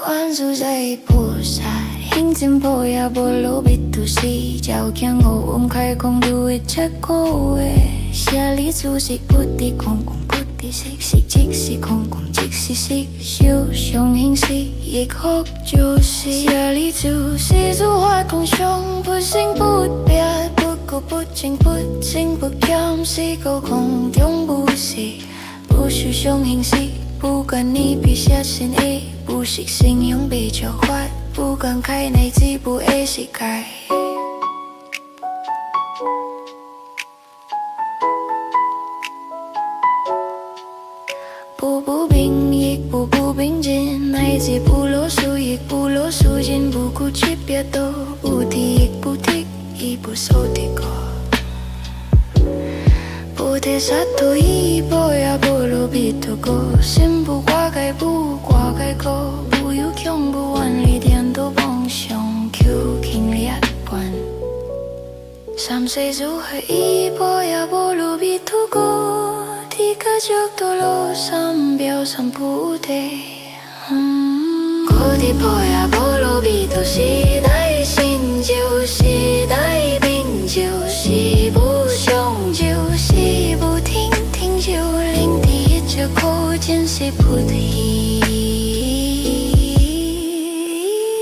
觀自在菩薩行深般若波羅蜜多時，照見五蘊皆空，度一切苦厄。舍利子色不異空，空不異色，色即是空，空即是色，受想行識亦復如是。舍利子，色諸法空相，不生不滅，不垢不淨，不增不減，是故空中無色，無受想行識，無願意彼色身意，無色聲香味觸法，無間界乃至無意識界。步步明亦步步明進，乃至不落樹亦不落樹盡，不顧區別道，不提亦不提，亦不受提過。菩提薩埵依般若波羅蜜多故，心不掛礙不掛礙故，不有窮不遠離顛倒妄想，究竟涅槃。三世諸佛依般若波羅蜜多故，提迦杓多羅三藐三菩提。菩提般若波羅蜜多是大神咒，是大明咒，是無上咒，是無停停咒，令離一切苦，盡是菩提。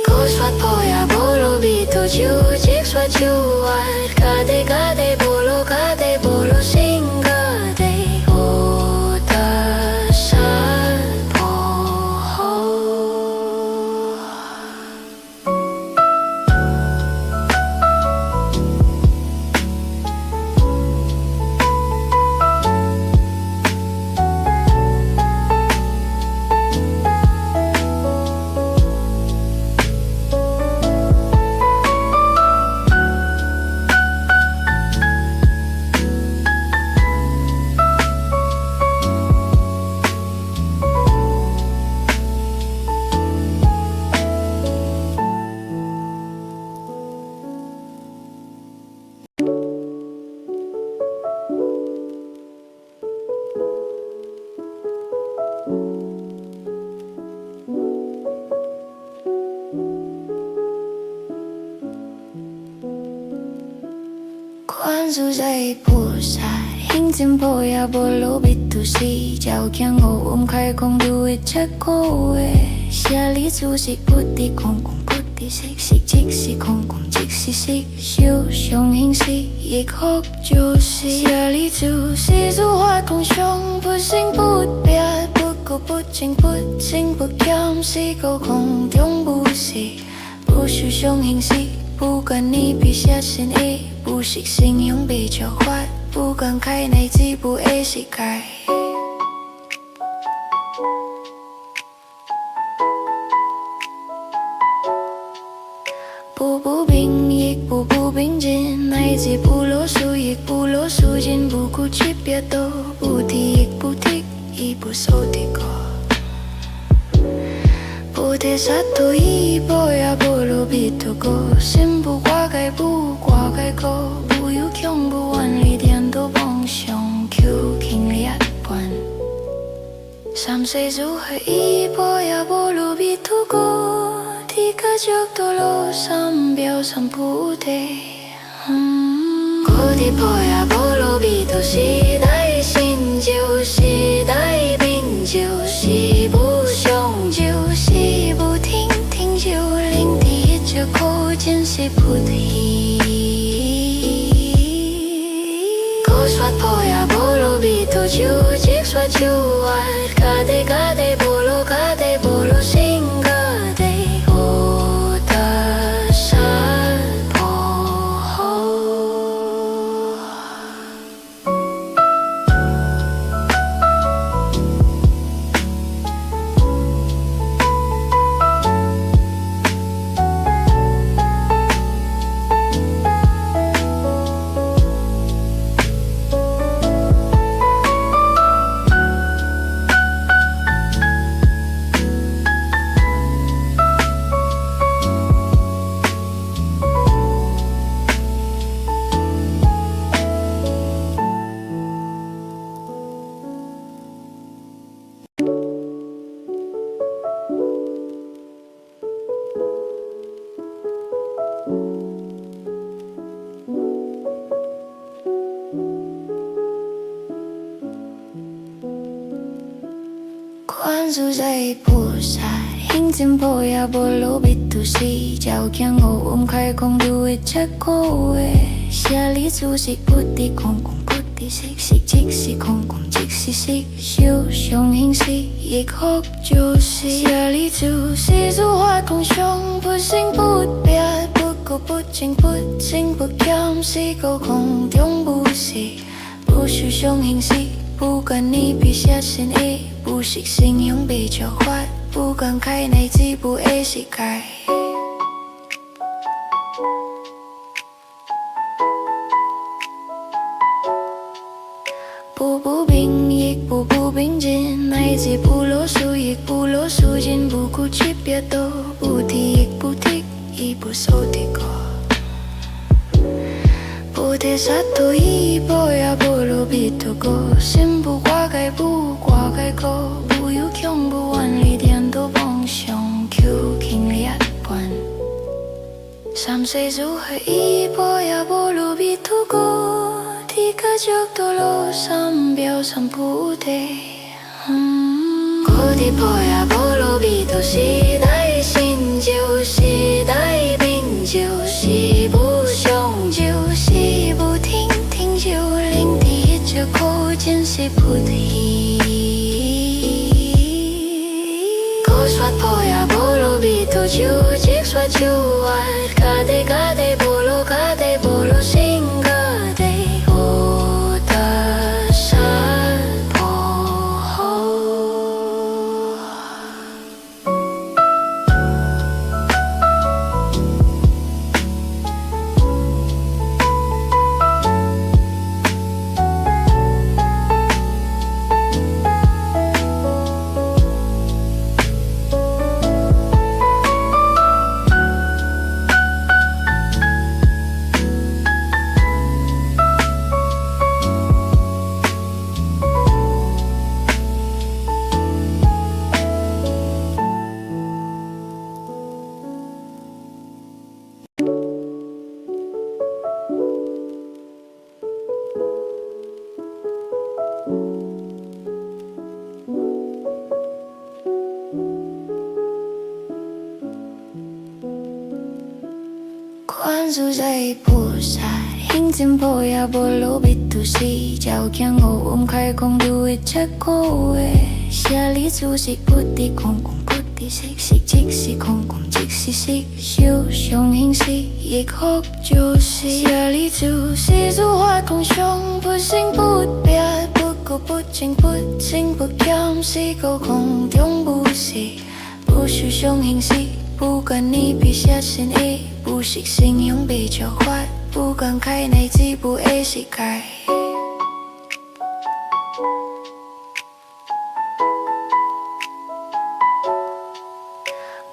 告說般若波羅蜜多咒，即說咒法，迦底迦底波羅迦底波羅僧伽底，補特薩婆訶。觀自在菩薩行深般若波羅蜜多時，照見五蘊皆空，度一切苦厄。舍利子，色不異空，空不異色，色即是空，空即是色，受想行識亦復如是。舍利子，色諸法空相，不生不滅，不垢不淨，不增不減，是故空中無色，無受想行識，無願意彼色身意，無色聲香味觸法，無間界乃至無意識界。步步明亦步步明進，乃至不落樹亦不落樹盡，不顧區別道，不提亦不提，亦不受提過。菩提薩埵依般若波羅蜜多故，心不掛礙不掛礙故，無有窮不遠離顛倒妄想，究竟涅槃。三世諸佛依般若波羅蜜多故，提迦杓多羅三藐三菩提。菩提般若波羅蜜多是大神咒，是大明咒，是無上咒，是無停停咒，令離一切苦，盡是菩提。告說般若波羅蜜多咒，即說咒法，迦底迦底波羅迦底波羅僧伽底，補特薩婆訶。觀自在菩薩行深般若波羅蜜多時，照見五蘊皆空，度一切苦厄。舍利子色不異空，空不異色，色即是空，空即是色，受想行識亦復如是。舍利子，是諸法空相，不生不滅，不垢不淨，不增不減，是故空中無色，無受想行識，無願意彼色身意，無色聲香味觸法，無願開乃至無礙世界。步步明亦步步明進，乃至不落樹亦不落樹盡，不顧區別多，不提亦不提，亦不受提過。菩提薩埵依般若波羅蜜多故，心無掛礙無掛礙故，無有恐怖遠離顛倒妄想，究竟涅槃。三世諸佛依般若波羅蜜多故，提迦杓多羅三藐三菩提。菩提般若波羅蜜多是大神咒，是大明咒，是無上咒，是無停停咒，令離一切苦，盡是菩提。告說般若波羅蜜多咒，即說咒法，迦底迦底波羅迦底波羅僧伽底，補特薩婆訶。觀自在菩薩行深般若波羅蜜多時，照見五蘊皆空，度一切苦厄。舍利子，色不異空，空不異色，色即是空，空即是色，受想行識亦復如是。舍利子，是諸法空相，不生不滅，不垢不淨，不增不減，是故空中無色，無受想行識，無願意彼色身意，無色聲香味觸法，無願開乃至無礙世界。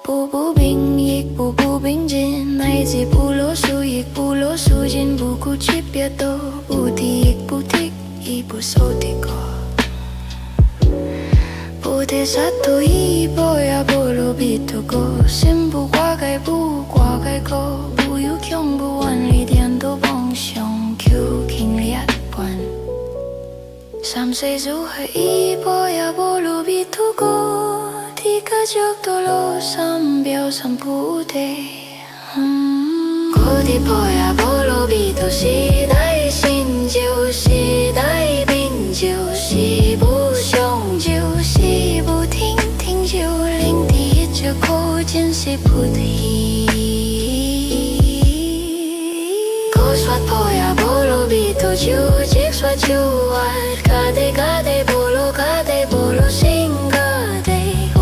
步步明亦步步明進，乃至不落樹亦不落樹盡，不顧區別多，不提亦不提，亦不受提過。菩提薩埵依般若波羅蜜多故，心無掛礙無掛礙故，無有恐怖遠離顛倒妄想，究竟涅槃。三世諸佛依般若波羅蜜多故，提迦杓多羅三藐三菩提。菩提般若波羅蜜多是大神咒，是大明咒，是無上咒，是無停停咒，令離一切苦，盡是菩提。告說般若波羅蜜多咒，即說咒法，迦底迦底波羅迦底波羅僧伽底，補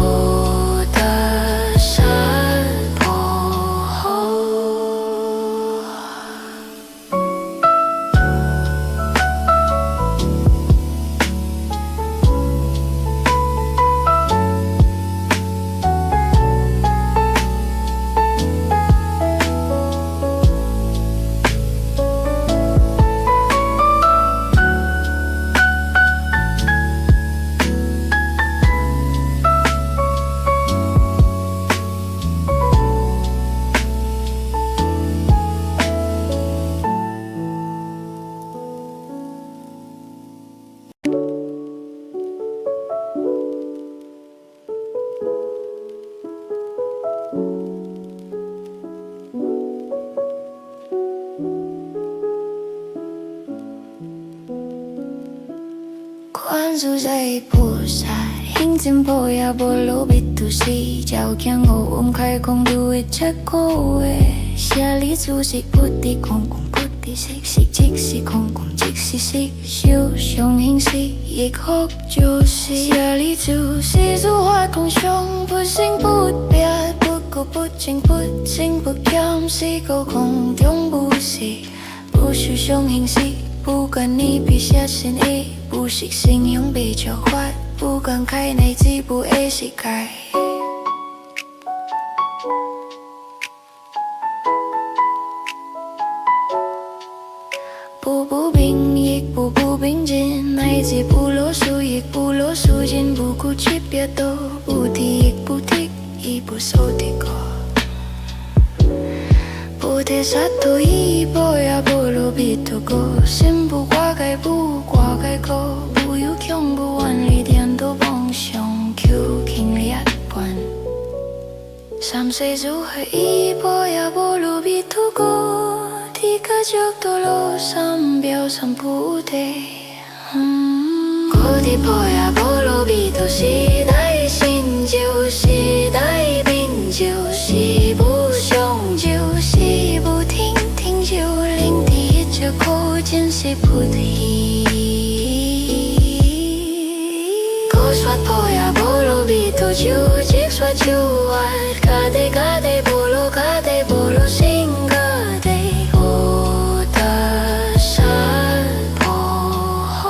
特薩婆訶。觀自在菩薩行深般若波羅蜜多時，照見五蘊皆空，度一切苦厄。舍利子色不異空，空不異色，色即是空，空即是色，受想行識亦復如是。舍利子，是諸法空相，不生不滅，不垢不淨，不增不減，是故空中無色，無受想行識，無願意彼色身意，無色聲香味觸法，無間界乃至無礙識界。步步明亦步步明進，乃至不落樹亦不落樹盡，不顧區別多，不提亦不提，亦不受提過。菩提薩埵依般若波羅蜜多故，心無掛礙無掛礙故，無有恐怖遠離顛倒妄想，究竟涅槃。三世諸佛依般若波羅蜜多故，提迦杓多羅三藐三菩提。菩提般若波羅蜜多是大神咒，是大明咒，是無上咒，是無停停咒，令離一切苦，盡是菩提。告說般若波羅蜜多咒，即說咒法，迦底迦底波羅迦底波羅僧伽底，補特薩婆訶。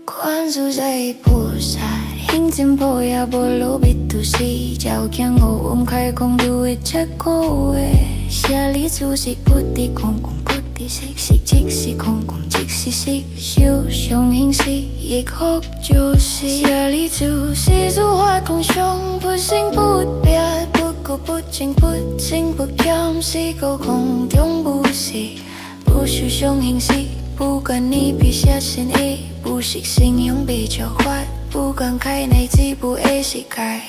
觀自在菩薩行深般若波羅蜜多時，照見五蘊皆空，度一切苦厄。舍利子，色不異空，空不異色，色即是空，空即是色，受想行識亦復如是。舍利子，是諸法空相，不生不滅，不垢不淨，不增不減，是故空中無色，無受想行識，無願意彼色身意，無色聲香味觸法，無間界乃至無礙識界。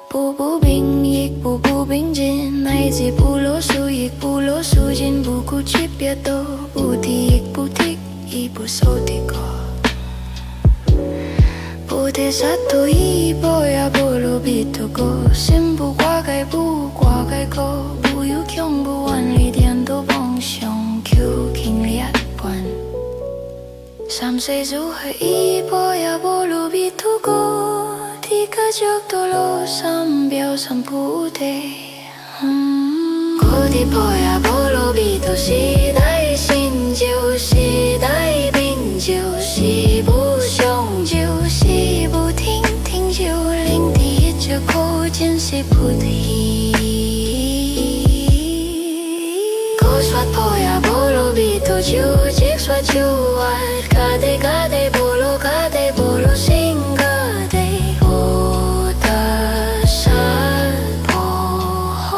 步步明亦步步明進，乃至不落樹亦不落樹盡，不顧區別多，不提亦不提，亦不受提過。菩提薩埵依般若波羅蜜多故，心無掛礙無掛礙故，無有恐怖遠離顛倒妄想，究竟涅槃。三世諸佛依般若波羅蜜多故，提迦杓多羅三藐三菩提。菩提般若波羅蜜多是大神咒，是大明咒，是無上咒，是無停停咒，令離一切苦，盡是菩提。告說般若波羅蜜多咒，即說咒法，迦底迦底波羅迦底波羅僧伽底，補特薩婆訶。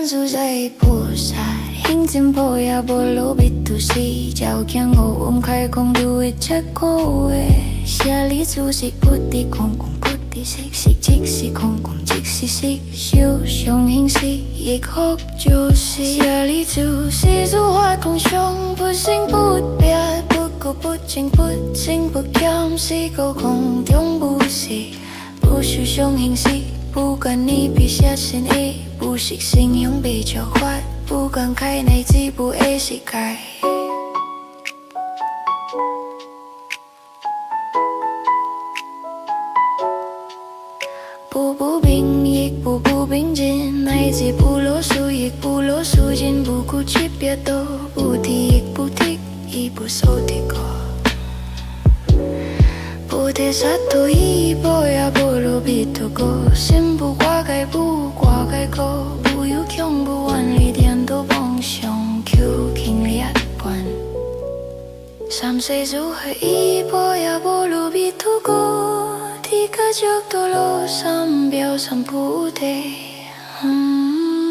觀自在菩薩行深般若波羅蜜多時，照見五蘊皆空，度一切苦厄。舍利子色不異空，空不異色，色即是空，空即是色，受想行識亦復如是。舍利子，色諸法空相，不生不滅，不垢不淨，不增不減，是故空中無色，無受想行識，無願意彼色身意，無色聲香味觸法，無間界乃至無意識界。步步明亦步步明進，乃至不落樹亦不落樹盡，不顧區別道，不提亦不提，亦不受提過。菩提薩埵依般若波羅蜜多故，心無掛礙無掛礙故，無有恐怖遠離顛倒妄想，究竟涅槃。三世諸佛依般若波羅蜜多故，提迦杓多羅三藐三菩提。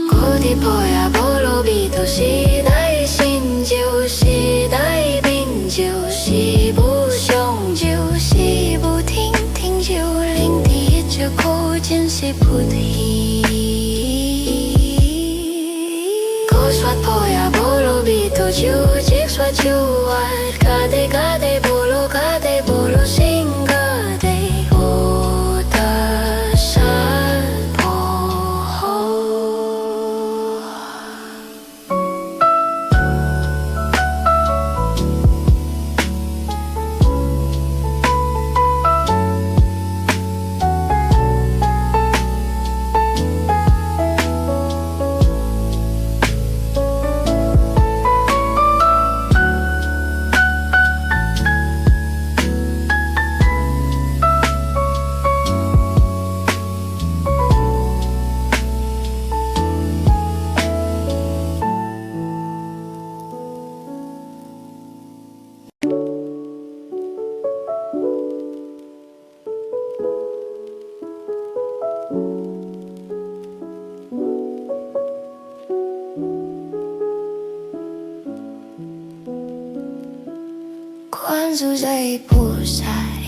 菩提般若波羅蜜多是大神咒，是大明咒，是無上咒，是無停停咒，令離一切苦，盡是菩提。告說般若波羅蜜多咒，即說咒法，迦底迦底波羅迦底波羅僧伽底，補特薩婆訶。觀自在菩薩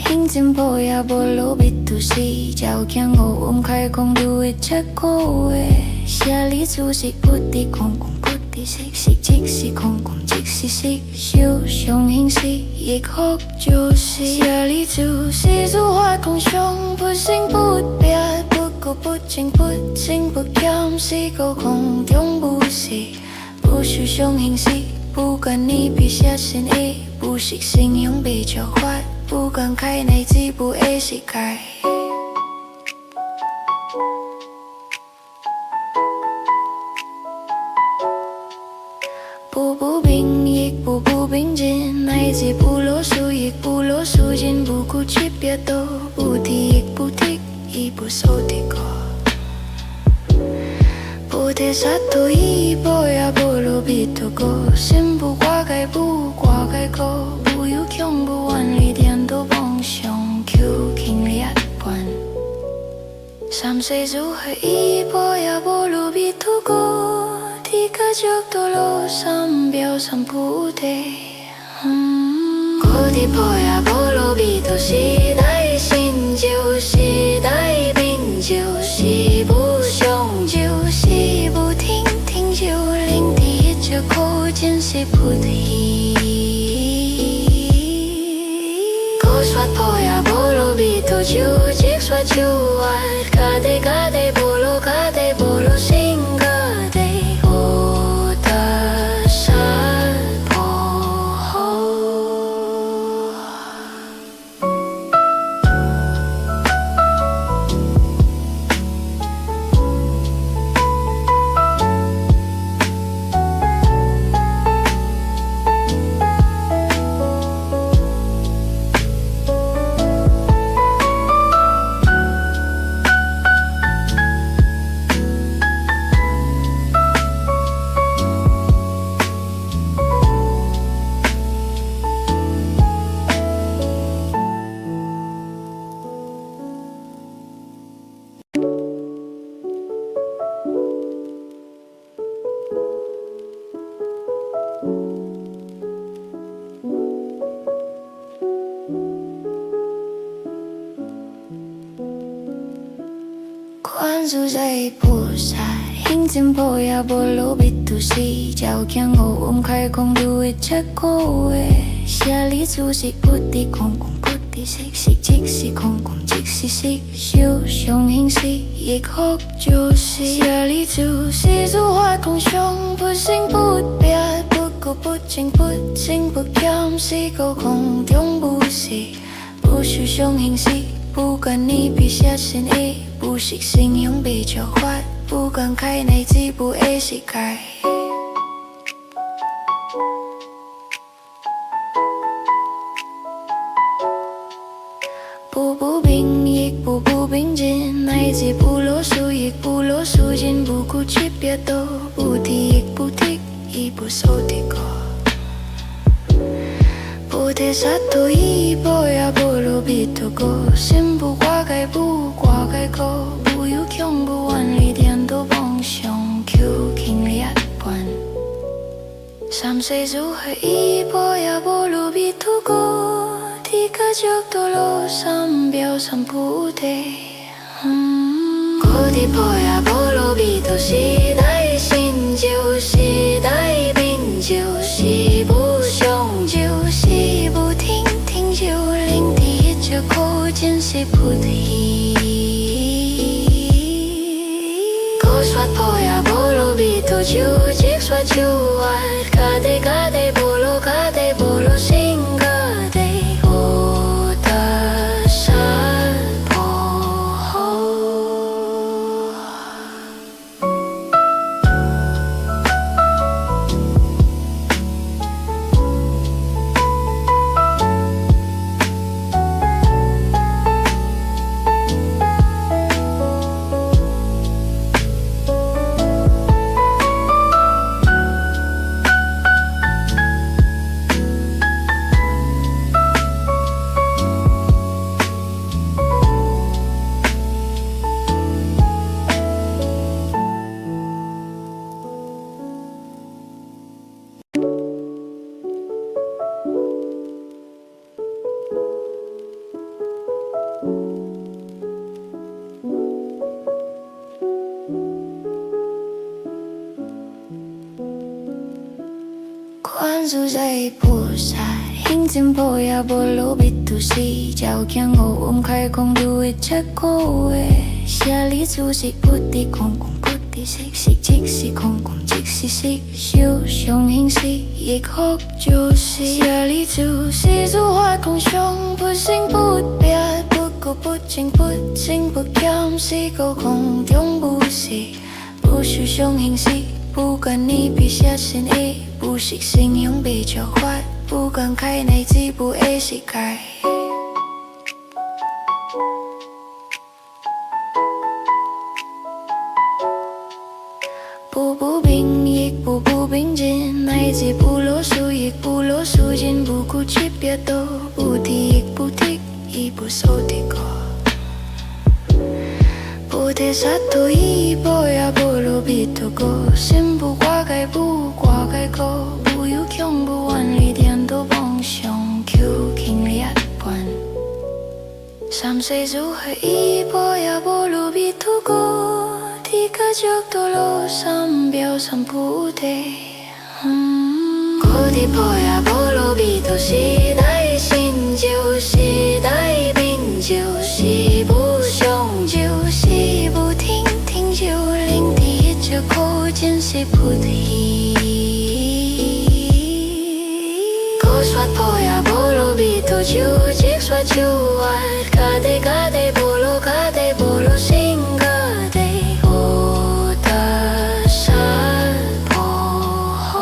行深般若波羅蜜多時，照見五蘊皆空，度一切苦厄。舍利子，色不異空，空不異色，色即是空，空即是色，受想行識亦復如是。舍利子，色諸法空相，不生不滅，不垢不淨，不增不減，是故空中無色，無受想行識，無願意彼色身意，無色聲香味觸法，無間界乃至無意識界。步步明亦步步明進，乃至不落樹亦不落樹盡，不顧區別道，不提亦不提，亦不受提過。菩提薩埵依般若波羅蜜多故，心無掛礙無掛礙故，無有恐怖遠離顛倒妄想，究竟涅槃。三世諸佛依般若波羅蜜多故，提迦杓多羅三藐三菩提。菩提般若波羅蜜多是大神咒，是大明咒，是無上咒，是無停停咒，令離一切苦，盡是菩提。告說般若波羅蜜多咒，即說咒法，迦底迦底波羅迦底波羅僧伽底，補特薩婆訶。觀自在菩薩行深般若波羅蜜多時，照見五蘊皆空，度一切苦厄。舍利子色不異空，空不異色，色即是空，空即是色，受想行識亦復如是。舍利子，色諸法空相，不生不滅，不垢不淨，不增不減，是故空中無色，無受想行識，無願意彼色身意，無色聲香味觸法，無間界乃至無穢世界。步步明亦步步明進，乃至不落樹亦不落樹盡，不顧區別多，不提亦不提，亦不受提過。菩提薩埵依般若波羅蜜多故，心無掛礙無掛礙故，無有恐怖遠離顛倒妄想，究竟涅槃。三世諸佛依般若波羅蜜多故，提迦杓多羅三藐三菩提。菩提般若波羅蜜多是大神咒，是大明咒，是無上咒，是無停停咒，令離一切苦，盡是菩提。告說般若波羅蜜多咒，即說咒法，迦底迦底波羅迦底波羅僧伽底，補特薩婆訶。觀自在菩薩行深般若波羅蜜多時，照見五蘊皆空，度一切苦厄。舍利子，色不異空，空不異色，色即是空，空即是色，受想行識亦復如是。舍利子，色諸法空相，不生不滅，不垢不淨，不增不減，是故空中無色，無受想行識，無願意彼色身意，無色聲香味觸法，無間界乃至無穢世界。步步明亦步步明進，乃至不落樹亦不落樹盡，不顧區別多，不提亦不提，亦不受提過。菩提薩埵依般若波羅蜜多故，心無掛礙無掛礙故，無有恐怖遠離顛倒妄想，究竟涅槃。三世諸佛依般若波羅蜜多故，提迦杓多羅三藐三菩提。菩提般若波羅蜜多是大神咒，是大明咒，是無上咒，是無停停咒，令離一切苦，盡是菩提。告說般若波羅蜜多咒，即說咒法，迦底迦底波羅迦底波羅僧伽底，補特薩婆訶。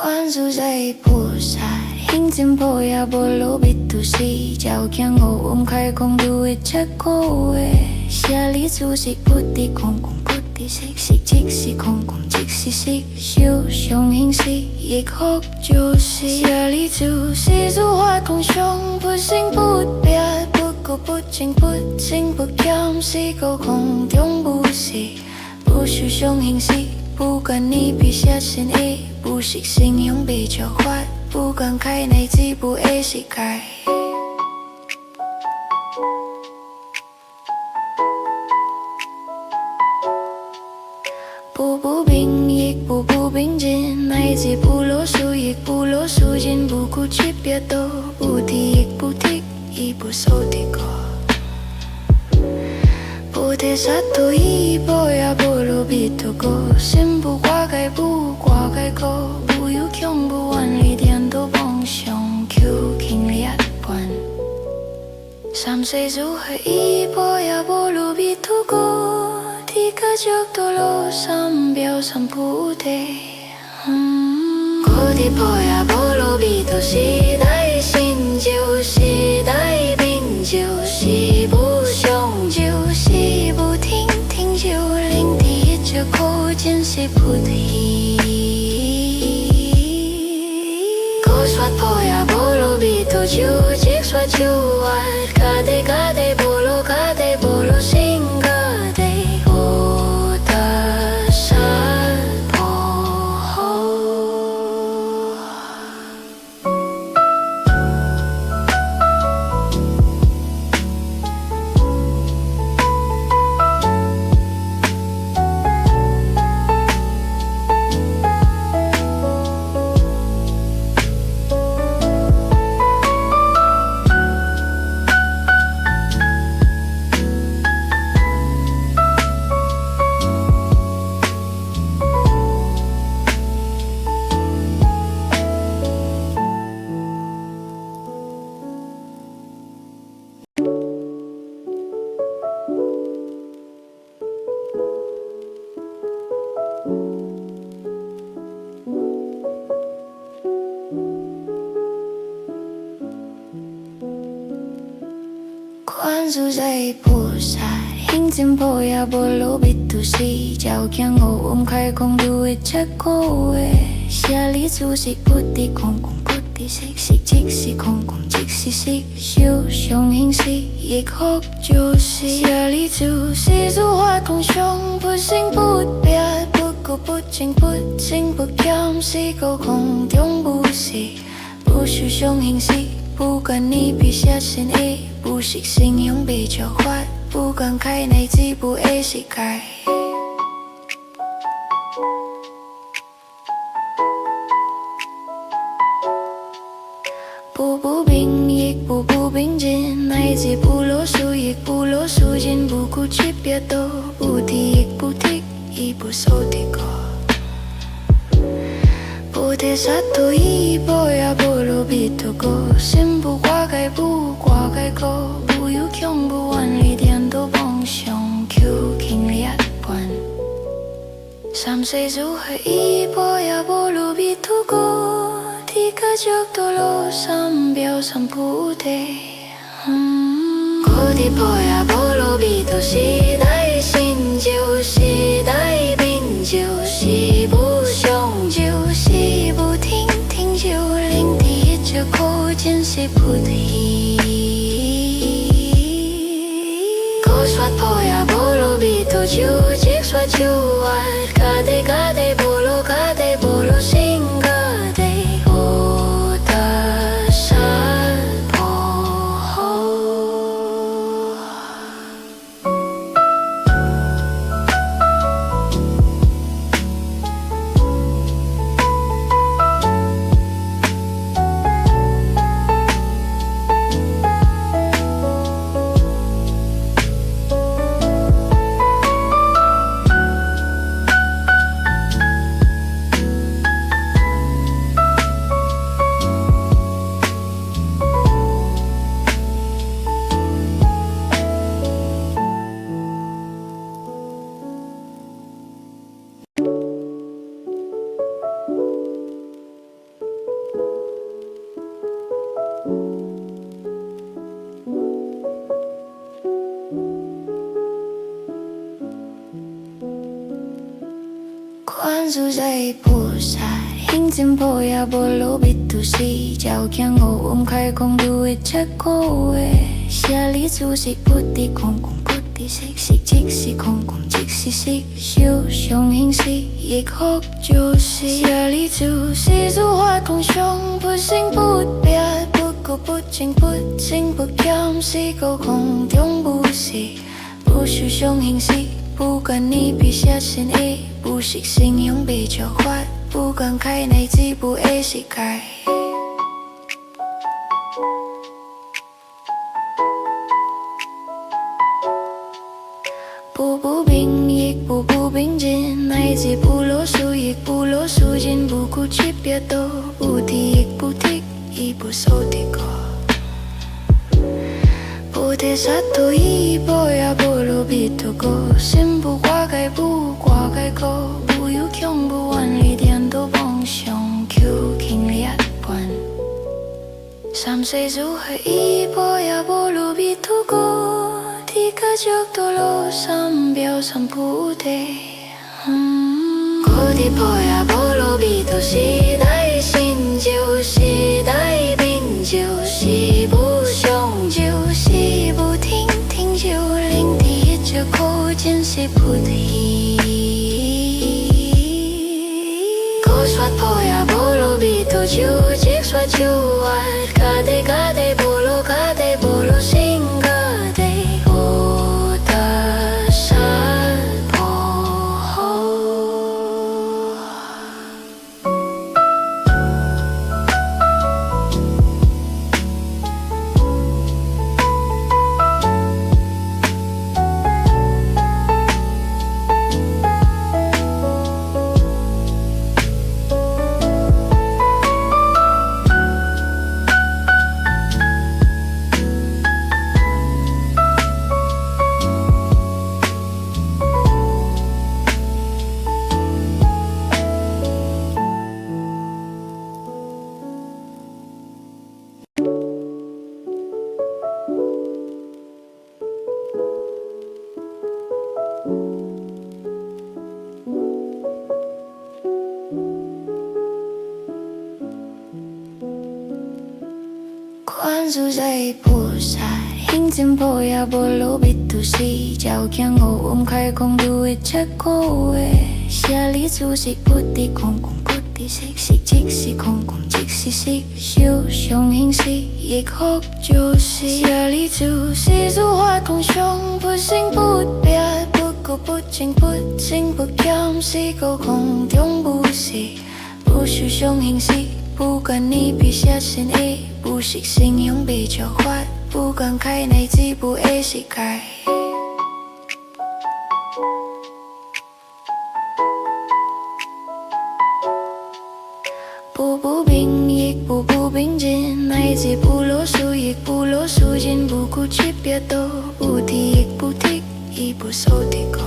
觀自在菩薩行深般若波羅蜜多時，照見五蘊皆空，度一切苦厄。舍利子色不異空，空不異色，色即是空，空即是色，受想行識亦復如是。舍利子，色諸法空相，不生不滅，不垢不淨，不增不減，是故空中無色，無受想行識，無願意彼色身意，無色聲香味觸法，無間界乃至無穢世界。步步明亦步步明進，乃至不落樹亦不落樹盡，不顧區別多，不提亦不提，亦不受提過。菩提薩埵依般若波羅蜜多故，心無掛礙無掛礙故，無有恐怖遠離顛倒妄想，究竟涅槃。三世諸佛依般若波羅蜜多故，提迦杓多羅三藐三菩提。菩提般若波羅蜜多是大神咒，是大明咒，是無上咒，是無停停咒，令得一切苦盡悉菩提。告說般若波羅蜜多咒，即說咒法，迦底迦底波羅迦底波羅僧伽底，補特薩婆訶。觀自在菩薩行深般若波羅蜜多時，照見五蘊皆空，度一切苦厄。舍利子，色不異空，空不異色，色即是空，空即是色，受想行識亦復如是。舍利子，色諸法空相，不生不滅，不垢不淨，不增不減，是故空中無色，無受想行識，無願意彼色身意，無色聲香味觸法，無間界乃至無穢世界。步步明亦步步明進，乃至不落樹亦不落樹盡，不顧區別多，不提亦不提，亦不受提過。菩提薩埵依般若波羅蜜多故，心無掛礙無掛礙故，無有恐怖遠離顛倒妄想，究竟涅槃。三世諸佛依般若波羅蜜多故，提迦杓多羅三藐三菩提。菩提般若波羅蜜多是大神咒，是大明咒，是無上咒，是無停停咒，令得一切苦盡悉菩提。告說般若波羅蜜多咒，即說咒法，迦底迦底波羅迦底波羅僧伽底，補特薩婆訶。觀自在菩薩行深般若波羅蜜多時，照見五蘊皆空，度一切苦厄。舍利子色不異空，空不異色，色即是空，空即是色，受想行識亦復如是。舍利子，是諸法空相，不生不滅，不垢不淨，不增不減，是故空中無色，無受想行識，無願意彼色身意，無色聲香味觸法，無願開乃至無礙世界。步步明亦步步明進，乃至不落樹亦不落樹盡，不顧區別道，不提亦不提，亦不受提過。菩提薩埵依般若波羅蜜多故，心無掛礙無掛礙故，無有恐怖遠離顛倒妄想，究竟涅槃。三世諸佛依般若波羅蜜多故，提迦杓多羅三藐三菩提。菩提般若波羅蜜多是大神咒，是大明咒，是無上咒，是無停停咒，令離一切苦，盡是菩提。告說般若波羅蜜多咒，即說咒法，迦底迦底波羅迦底波羅僧伽底，補特薩婆訶。觀自在菩薩行深般若波羅蜜多時，照見五蘊皆空，度一切苦厄。舍利子，色不異空，空不異色，色即是空，空即是色，受想行識亦復如是。舍利子，是諸法空相，不生不滅，不垢不淨，不增不減，是故空中無色，無受想行識，無願意彼色身意，無色聲香味觸法，無願開乃至無礙世界。步步明亦步步明進，乃至不落樹亦不落樹盡，不顧區別道，不提亦不提，亦不受提過。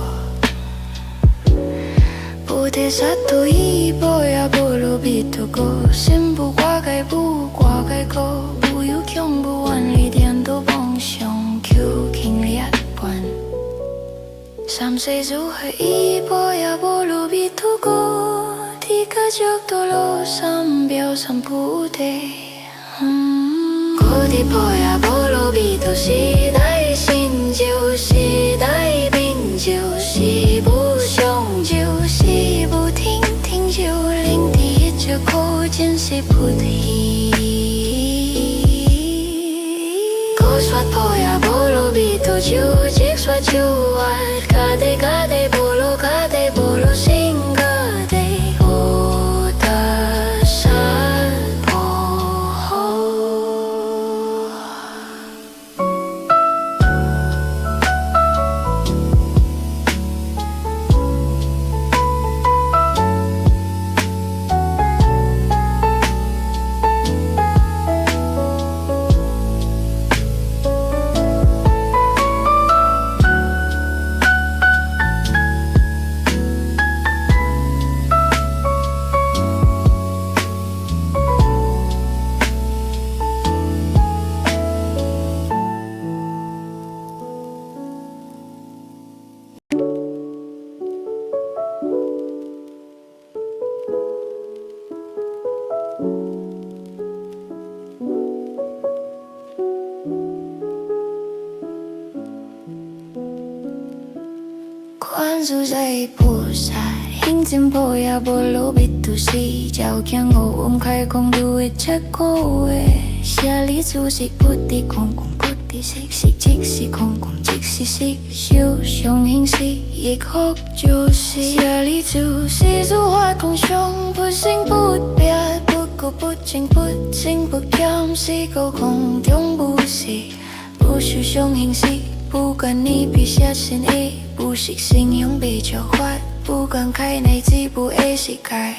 菩提薩埵依般若波羅蜜多故，心無掛礙無掛礙故，無有恐怖遠離顛倒妄想，究竟涅槃。三世諸佛依般若波羅蜜多故，提迦杓多羅三藐三菩提。菩提般若波羅蜜多是大神咒，是大明咒，是無上咒，是無停停咒，令離一切苦，盡是菩提。告說般若波羅蜜多咒，即說咒法，迦底迦底波羅迦底波羅僧伽底，補特薩婆訶。觀自在菩薩行深般若波羅蜜多時，照見五蘊皆空，度一切苦厄。舍利子色不異空，空不異色，色即是空，空即是色，受想行識亦復如是。舍利子，色諸法空相，不生不滅，不垢不淨，不增不減，是故空中無色，無受想行識，無願意彼色身意，無色聲香味觸法，無間界乃至無意識界。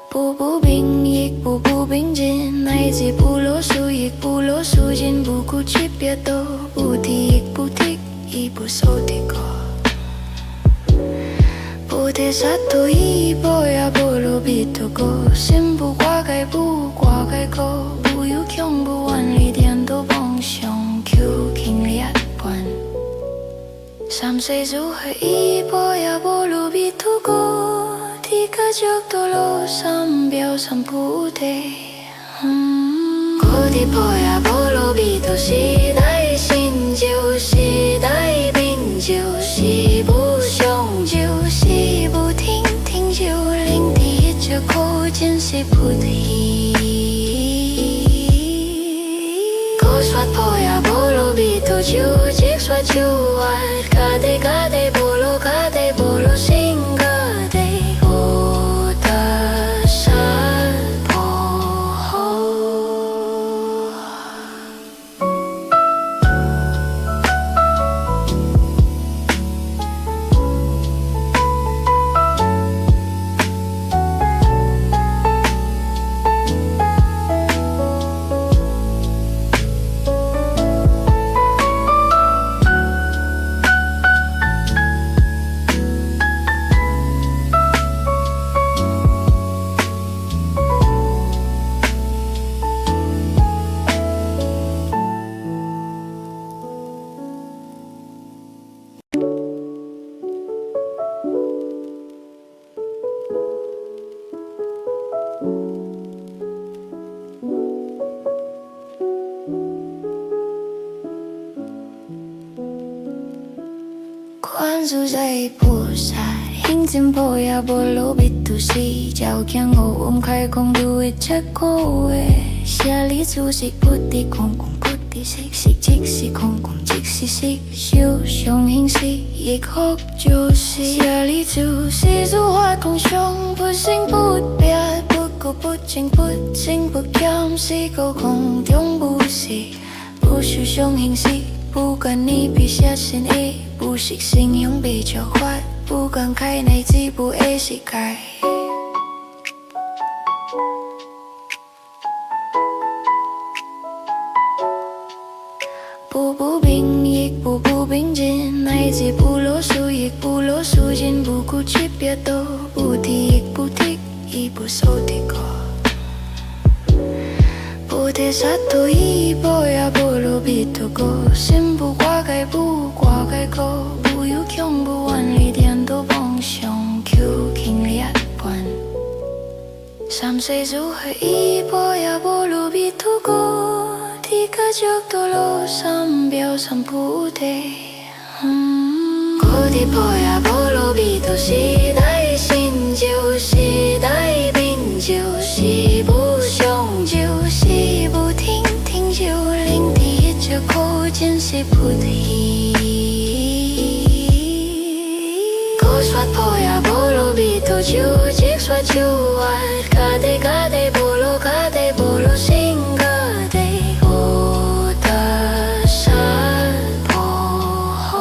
步步明亦步步明進，乃至不落樹亦不落樹盡，不顧區別道，不提亦不提，亦不受提過。菩提薩埵依般若波羅蜜多故，心無掛礙無掛礙故，無有恐怖遠離顛倒妄想，究竟涅槃。三世諸佛依般若波羅蜜多故，提迦杓多羅三藐三菩提。菩提般若波羅蜜多是大神咒，是大明咒，是無上咒，是無停停咒，令離一切苦，盡是菩提。告說般若波羅蜜多咒，即說咒法，迦底迦底波羅迦底波羅僧伽底，補特薩婆訶。觀自在菩薩行深般若波羅蜜多時，照見五蘊皆空，度一切苦厄。舍利子，色不異空，空不異色，色即是空，空即是色，受想行識亦復如是。舍利子，色諸法空相，不生不滅，不垢不淨，不增不減，是故空中無色，無受想行識，無願意彼色身意，無色聲香味觸法，無間界乃至無意識界。步步明亦步步明進，乃至不落樹亦不落樹盡，不顧區別道，不提亦不提，亦不受提過。菩提薩埵依般若波羅蜜多故，心無掛礙無掛礙故，無有恐怖遠離顛倒妄想，究竟涅槃。三世諸佛依般若波羅蜜多故，提迦杓多羅三藐三菩提。菩提般若波羅蜜多是大神咒，是大明咒，是無上咒，是無停停咒，令離一切苦，盡是菩提。告說般若波羅蜜多咒，即說咒法，迦底迦底波羅迦底波羅僧伽底，補特薩婆訶。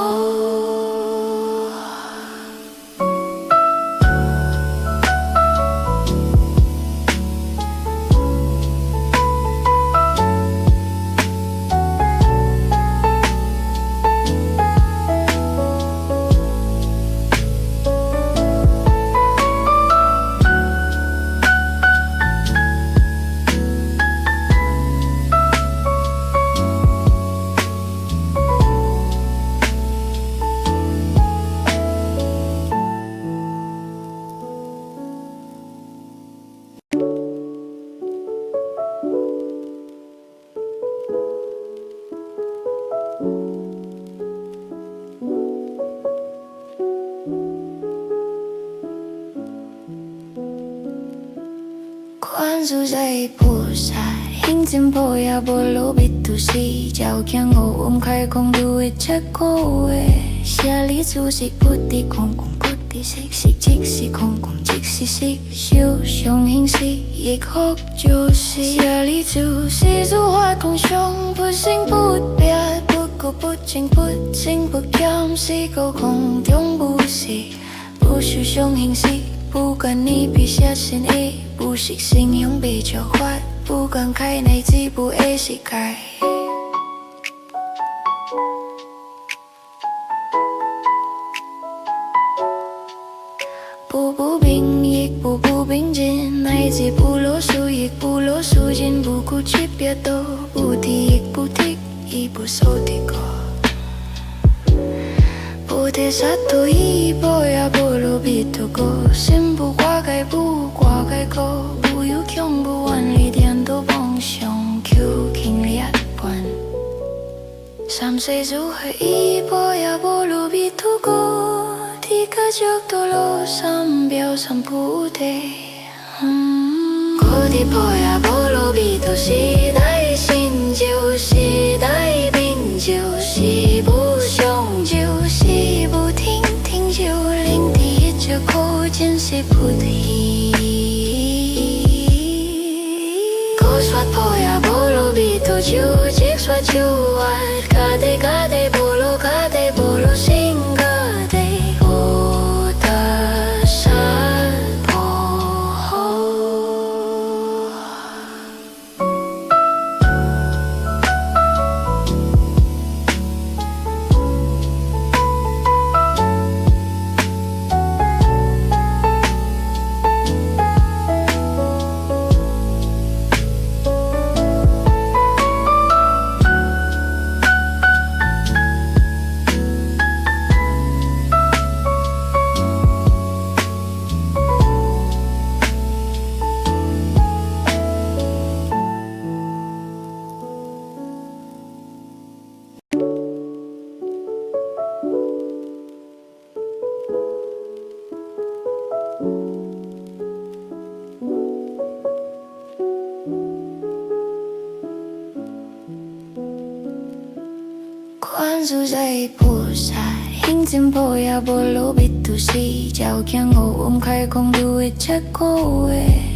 觀自在菩薩行深般若波羅蜜多時，照見五蘊皆空，度一切苦厄。舍利子色不異空，空不異色，色即是空，空即是色，受想行識亦復如是。舍利子，色諸法空相，不生不滅，不垢不淨，不增不減，是故空中無色，無受想行識，無願意彼色身意，無色聲香味觸法，無間界乃至無意識界。步步明亦步步明進，乃至不落樹亦不落樹盡，不顧區別道，不提亦不提，亦不受提過。菩提薩埵依般若波羅蜜多故，心無掛礙無掛礙故，無有恐怖遠離顛倒妄想，究竟涅槃。三世諸佛依般若波羅蜜多故，提迦杓多羅三藐三菩提。菩提般若波羅蜜多是大神咒，是大明咒，是無上咒，是無停停咒，令得一切苦盡悉菩提。告說般若波羅蜜多咒，即說咒法，迦底迦底波羅迦底波羅僧伽底，補特薩婆訶。觀自在菩薩行深般若波羅蜜多時，照見五蘊皆空，度一切苦厄。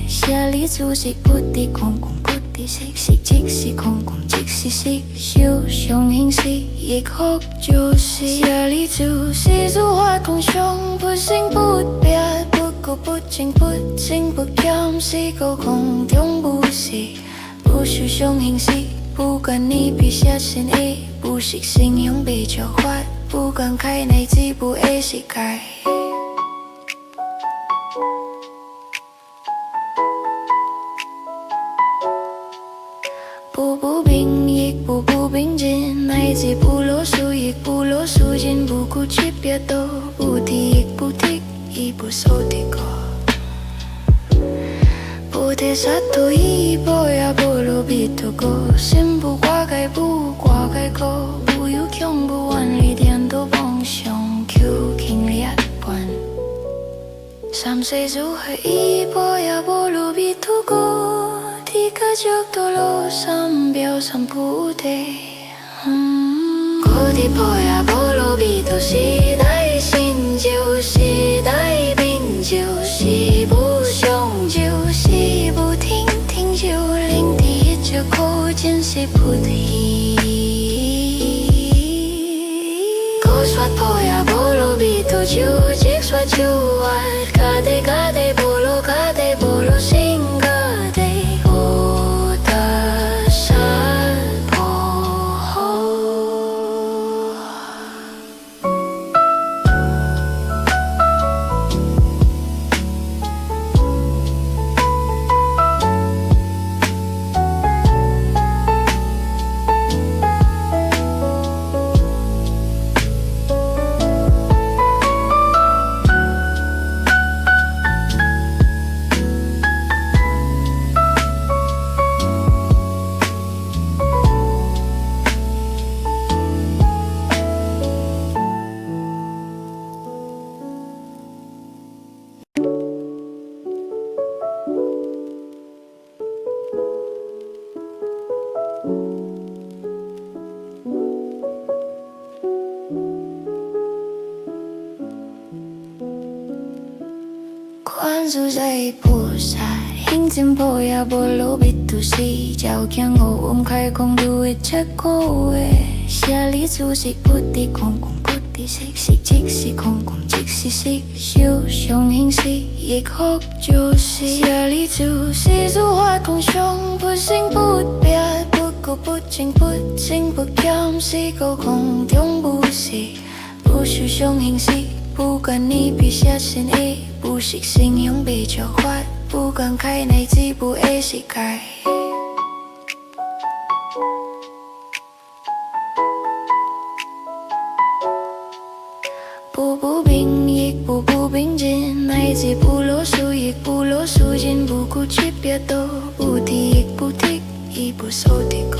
舍利子，色不異空，空不異色，色即是空，空即是色，受想行識亦復如是。舍利子，色諸法空相，不生不滅，不垢不淨，不增不減，是故空中無色，無受想行識，無願意彼色身意，無色聲香味觸法，無間界乃至無意識界。步步明亦步步明進，乃至不落樹亦不落樹盡，不顧區別道，不提亦不提，亦不受提過。菩提薩埵依般若波羅蜜多故，心無掛礙無掛礙故，無有恐怖遠離顛倒妄想，究竟涅槃。三世諸佛依般若波羅蜜多故，提迦杓多羅三藐三菩提。菩提般若波羅蜜多是大神咒，是大明咒，是無上咒，是無停停咒，令得一切苦盡悉菩提。告說般若波羅蜜多咒，即說咒法，迦底迦底波羅迦底波羅僧伽底，補特薩婆訶。觀自在菩薩行深般若波羅蜜多時，照見五蘊皆空，度一切苦厄。舍利子色不異空，空不異色，色即是空，空即是色，受想行識亦復如是。舍利子，色諸法空相，不生不滅，不垢不淨，不增不減，是故空中無色，無受想行識，無願意彼色身意，無色聲香味觸法，無間界乃至無礙識界。步步明亦步步明進，乃至不落樹亦不落樹盡，不顧區別多，不提亦不提，亦不受提過。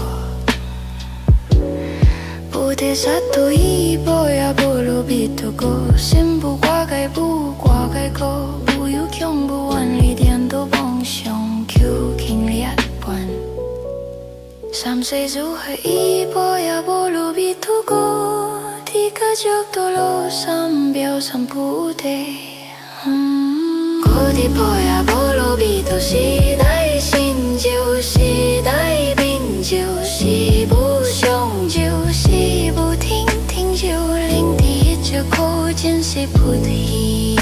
菩提薩埵依般若波羅蜜多故，心無掛礙無掛礙故，無有恐怖遠離顛倒妄想，究竟涅槃。三世諸佛依般若波羅蜜多故，提迦杓多羅三藐三菩提。菩提般若波羅蜜多是大神咒，是大明咒，是無上咒，是無停停咒，令得一切苦盡悉菩提。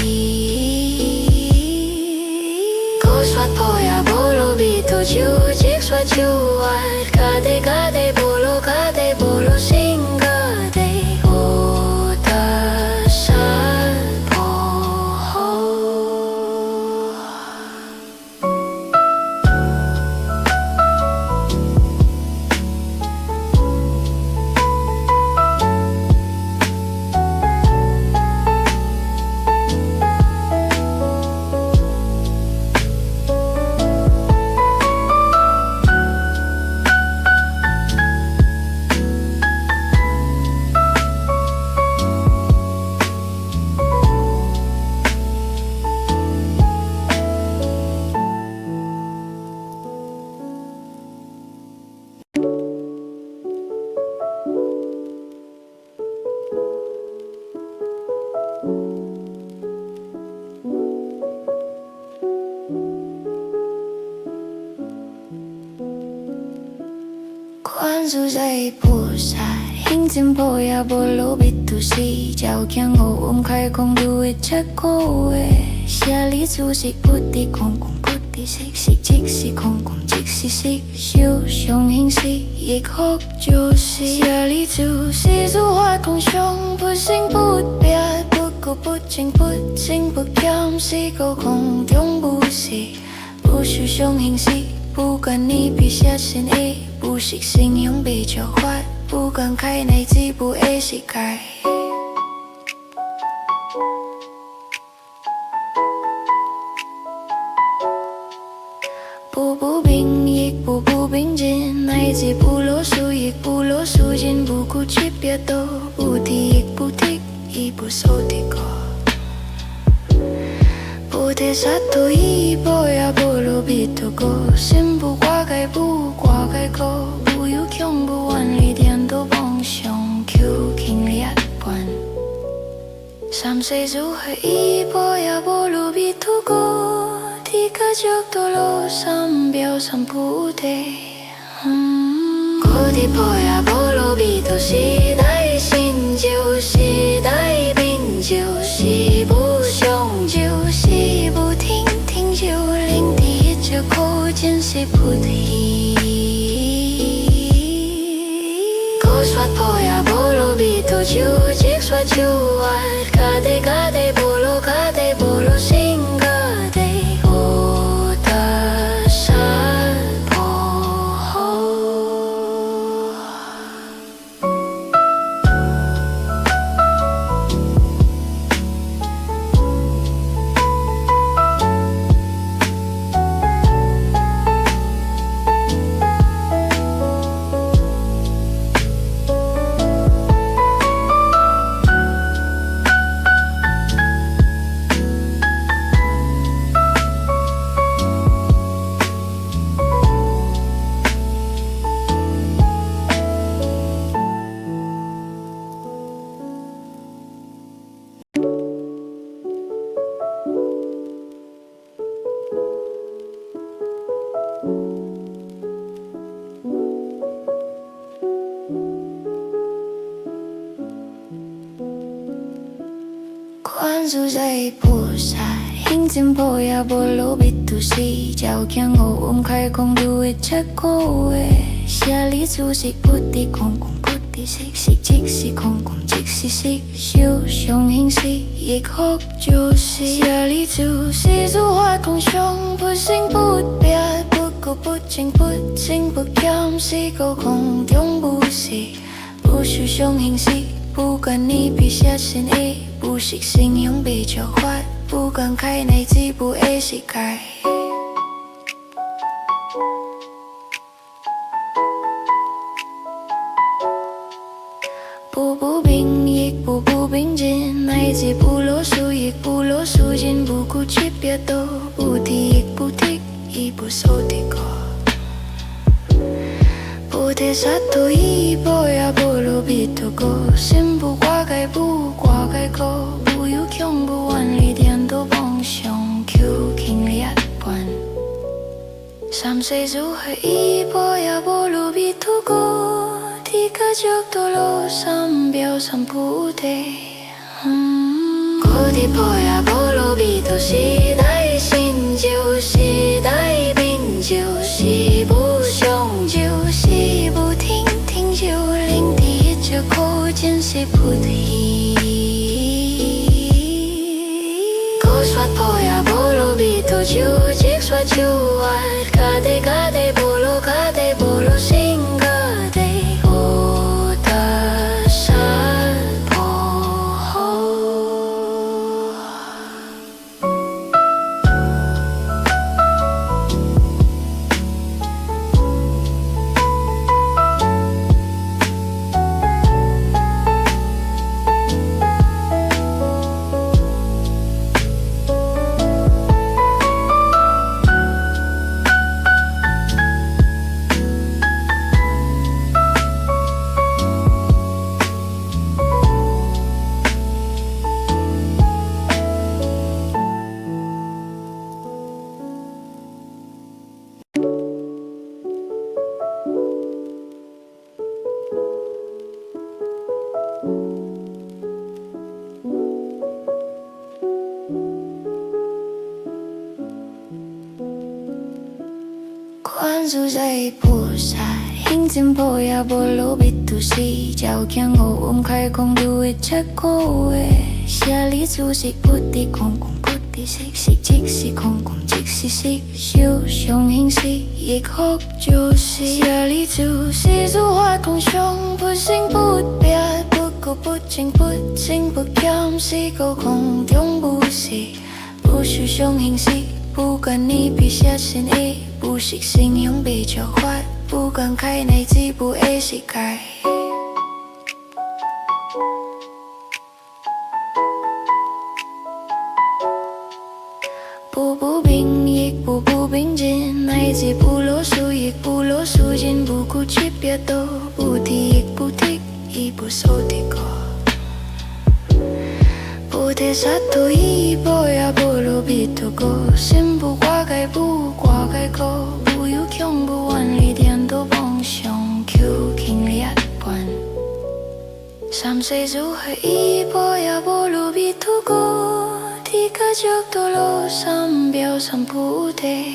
告說般若波羅蜜多咒，即說咒法，迦底迦底波羅迦底波羅僧伽底，補特薩婆訶。觀自在菩薩行深般若波羅蜜多時，照見五蘊皆空，度一切苦厄。舍利子，色不異空，空不異色，色即是空，空即是色，受想行識亦復如是。舍利子，色諸法空相，不生不滅，不垢不淨，不增不減，是故空中無色，無受想行識，無願意彼色身意，無色聲香味觸法，無間界乃至無礙識界。步步明亦步步明進，乃至不落樹亦不落樹盡，不顧區別多，不提亦不提，亦不受提過。菩提薩埵依般若波羅蜜多故，心無掛礙無掛礙故，無有恐怖遠離顛倒妄想，究竟涅槃。三世諸佛依般若波羅蜜多故，提迦杓多羅三藐三菩提。菩提般若波羅蜜多是大神咒，是大明咒，是無上咒，是無停停咒，令得一切苦盡悉菩提。告說般若波羅蜜多咒，即說咒法，迦底迦底波羅迦底波羅僧伽底，補特薩婆訶。觀自在菩薩行深般若波羅蜜多時，照見五蘊皆空，度一切苦厄。舍利子色不異空，空不異色，色即是空，空即是色，受想行識亦復如是。舍利子，是諸法空相，不生不滅，不垢不淨，不增不減，是故空中無色，無受想行識，無願意彼色身意，無色聲香味觸法，無間界乃至無礙識界。步步明亦步步明進，乃至不落樹亦不落樹盡，不顧區別道，不提亦不提，亦不受提過。菩提薩埵依般若波羅蜜多故，心無掛礙無掛礙故，無有恐怖遠離顛倒妄想，究竟涅槃。三世諸佛依般若波羅蜜多故，提迦杓多羅三藐三菩提。菩提般若波羅蜜多是大神咒，是大明咒，是無上咒，是無停停咒，令得一切苦盡悉菩提。告說般若波羅蜜多咒，即說咒法，迦底迦底波羅迦底波羅僧伽底，補特薩婆訶。觀自在菩薩行深般若波羅蜜多時，照見五蘊皆空，度一切苦厄。舍利子，色不異空，空不異色，色即是空，空即是色，受想行識亦復如是。舍利子，是諸法空相，不生不滅，不垢不淨，不增不減，是故空中無色，無受想行識，無願意彼色身意，無色聲香味觸法，無間界乃至無礙識界。步步明亦步步明進，乃至不落樹亦不落樹盡，不顧區別道，不提亦不提，亦不受提過。菩提薩埵依般若波羅蜜多故，心無掛礙無掛礙故，無有恐怖遠離顛倒妄想，究竟涅槃。三世諸佛依般若波羅蜜多故，提迦杓多羅三藐三菩提。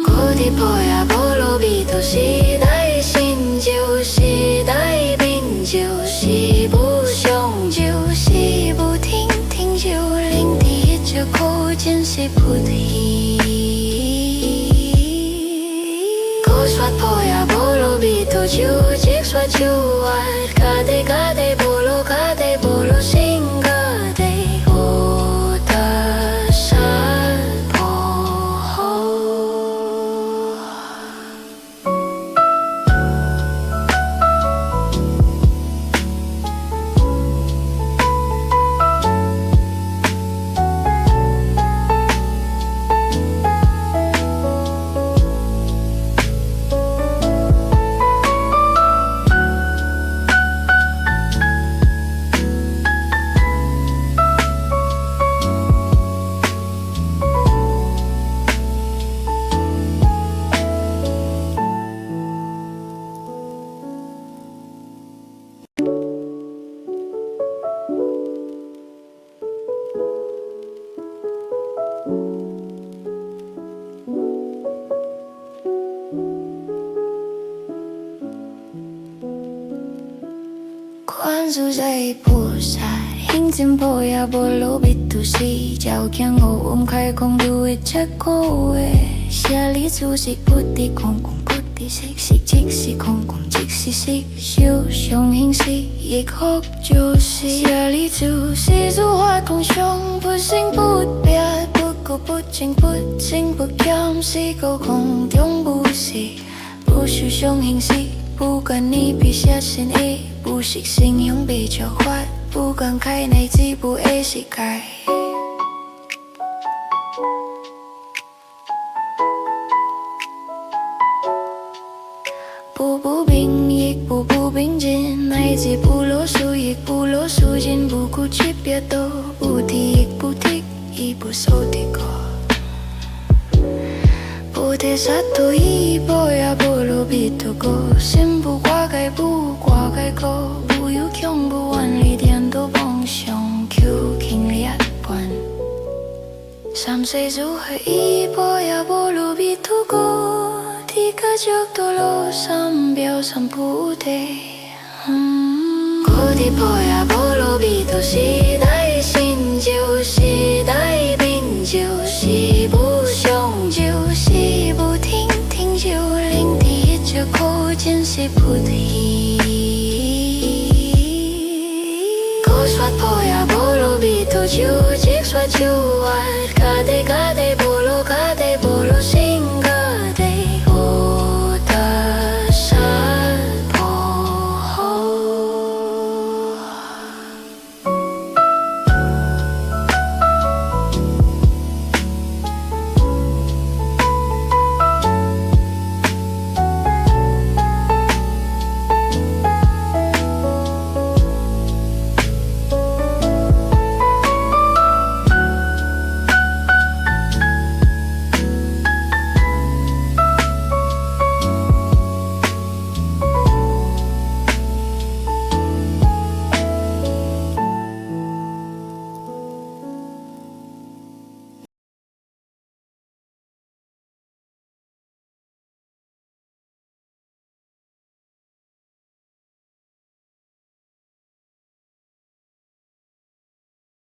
菩提般若波羅蜜多是大神咒，是大明咒，是無上咒，是無停停咒，令得一切苦盡悉菩提。告說般若波羅蜜多咒，即說咒法，迦底迦底波羅迦底波羅僧伽底，補特薩婆訶。觀自在菩薩行深般若波羅蜜多時，照見五蘊皆空，度一切苦厄。舍利子色不異空，空不異色，色即是空，空即是色，受想行識亦復如是。舍利子，是諸法空相，不生不滅，不垢不淨，不增不減，是故空中無色，無受想行識，無願意彼色身意，無色聲香味觸法，無眼界乃至無意識界。無不明亦無不明盡，乃至無漏樹亦無漏樹盡，無苦集滅道，無得亦無得，亦無所得故。菩提薩埵依般若波羅蜜多故，心無掛礙無掛礙故，無有恐怖遠離顛倒妄想，究竟涅槃。三世諸佛依般若波羅蜜多故，提迦杓多羅三藐三菩提。菩提般若波羅蜜多是大神咒，是大明咒，是無上咒，是無停停咒，令得一切苦盡悉菩提。告說般若。